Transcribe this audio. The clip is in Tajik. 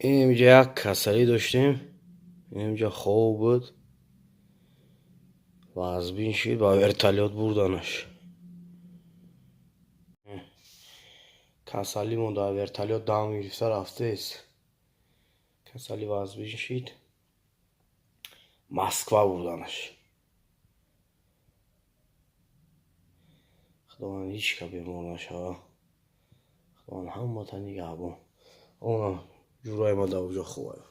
Инҷа як касалӣ доштем, инҷа хоб буд, вазбин шид, ба вертолёт бурданаш. Касалимон дар вертолёт дам гирифта рафтест. Касалӣ вазбин шид, Москва бурданаш. Худованд ҳеҷ ка бемор нашава. Худованд ҳамата нигаҳбон. Она ҷурай ма дар оҷа хобаю.